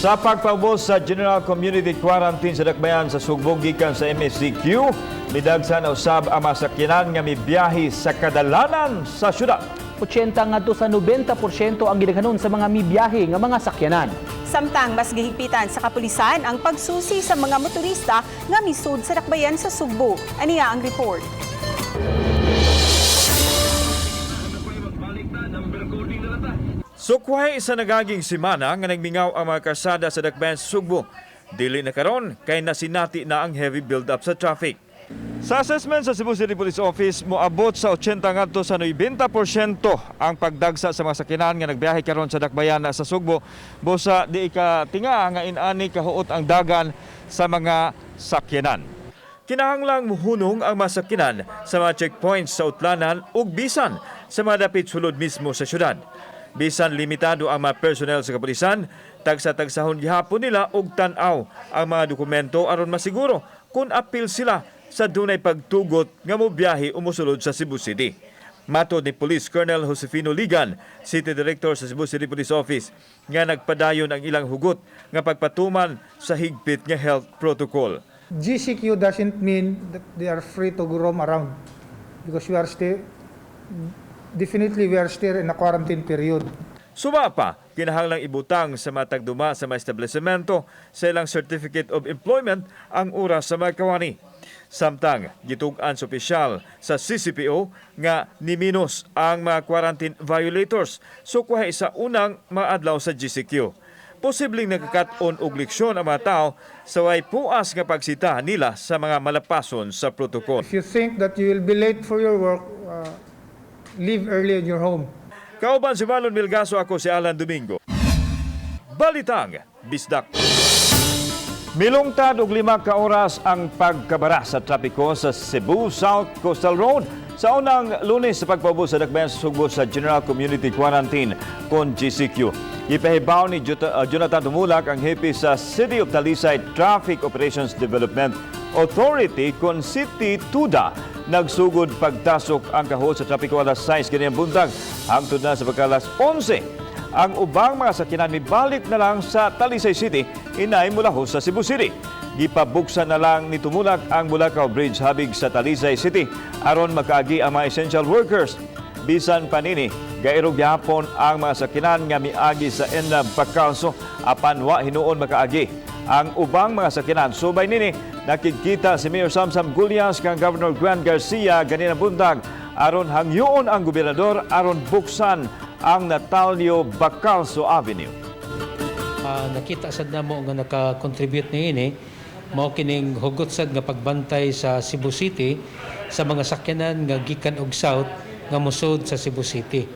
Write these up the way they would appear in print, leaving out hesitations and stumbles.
Sa pagpaubos sa General Community Quarantine sa Dakbayan sa Sugbo gikan sa MECQ, midagsa na usab ang mga sakyanan nga mibiyahe sa kadalanan sa syudad. 80 ngadto sa 90% ang gidaghanon sa mga mibiyahe nga mga sakyanan. Samtang mas gihigpitan sa kapulisan ang pagsusi sa mga motorista nga misud sa dakbayan sa Sugbo. Aniya ang report. Sukway sa nagaging simana nga nagmingaw ang mga karsada sa Dakbayan sa Sugbo. Dili na karon kay nasinati na ang heavy build-up sa traffic. Sa assessment sa Cebu City Police Office, moabot sa 80 ngadto sa 90% ang pagdagsa sa mga sakyanan nga nagbiyahe karon sa Dakbayan sa Sugbo. Busa di ka tinga nga inani kahuot ang dagan sa mga sakyanan. Kinahanglang muhunong ang mga sakyanan sa mga checkpoints sa Utlanan ug bisan sa mga dapit sulod mismo sa syudad. Bisan limitado ang mga personnel sa kapulisan, tagsa-tagsahon gihapon nila og tan-aw ang mga dokumento aron masiguro kung apil sila sa dunay pagtugot nga mobiyahe o mosulod sa Cebu City. Matod ni Police Colonel Josefino Ligan, City Director sa Cebu City Police Office, nga nagpadayon ang ilang hugot nga pagpatuman sa higpit nga health protocol. GCQ doesn't mean that they are free to roam around because we are still, definitely we are still in a quarantine period. Suba pa, kinahanglang ibutang sa mga tagduma sa mga establishmento sa ilang Certificate of Employment ang oras sa mga kawani. Samtang, gitug-an sa opisyal sa CCPO nga niminos ang mga quarantine violators sukwahi sa unang maadlaw sa GCQ. Posibleng nakakat-on og leksyon ang mga tao sa way puas nga pagsita nila sa mga malapason sa protocol. If you think that you will be late for your work, leave early in your home. Kauban si Marlon Milgaso, ako si Alan Domingo. Balitang Bisdak. Milungtad og 5 ka oras ang pagkabara sa trapiko sa Cebu South Coastal Road sa unang Lunes sa pagpaubos sa Dakbayan sa Sugbo sa General Community Quarantine kon GCQ. Ipahibaw ni Jonathan Tumulak, ang hepe sa City of Talisay Traffic Operations Development Authority kon City TODA. Nagsugod pagtasok ang kahuot sa trapiko alas 6 ganiyang buntag hangtod na sa pagka-alas 11. Ang ubang mga sakyanan mibalik na lang sa Talisay City inay mula ho sa Cebu City. Gipabuksan na lang ni Tumulak ang Bulacau Bridge habig sa Talisay City aron makaagi ang mga essential workers. Bisan pa nini, gairog gihapon ang mga sakyanan nga miagi sa Enna Bacalso apan wa hinuon makaagi ang ubang mga sakyanan. Subay nini, nakikita si Mayor Samsam Gullas kang Governor Gwen Garcia ganina buntag aron hangyoon ang gobernador aron buksan ang Natalio Bacalso Avenue. Nakita sad namo nga naka-contribute niini mao kining hugot sad nga pagbantay sa Cebu City sa mga sakyanan nga gikan og south nga mosud sa Cebu City.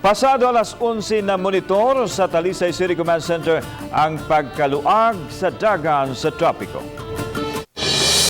Pasado alas 11 na monitor sa Talisay City Command Center ang pagkaluag sa dagan sa trapiko.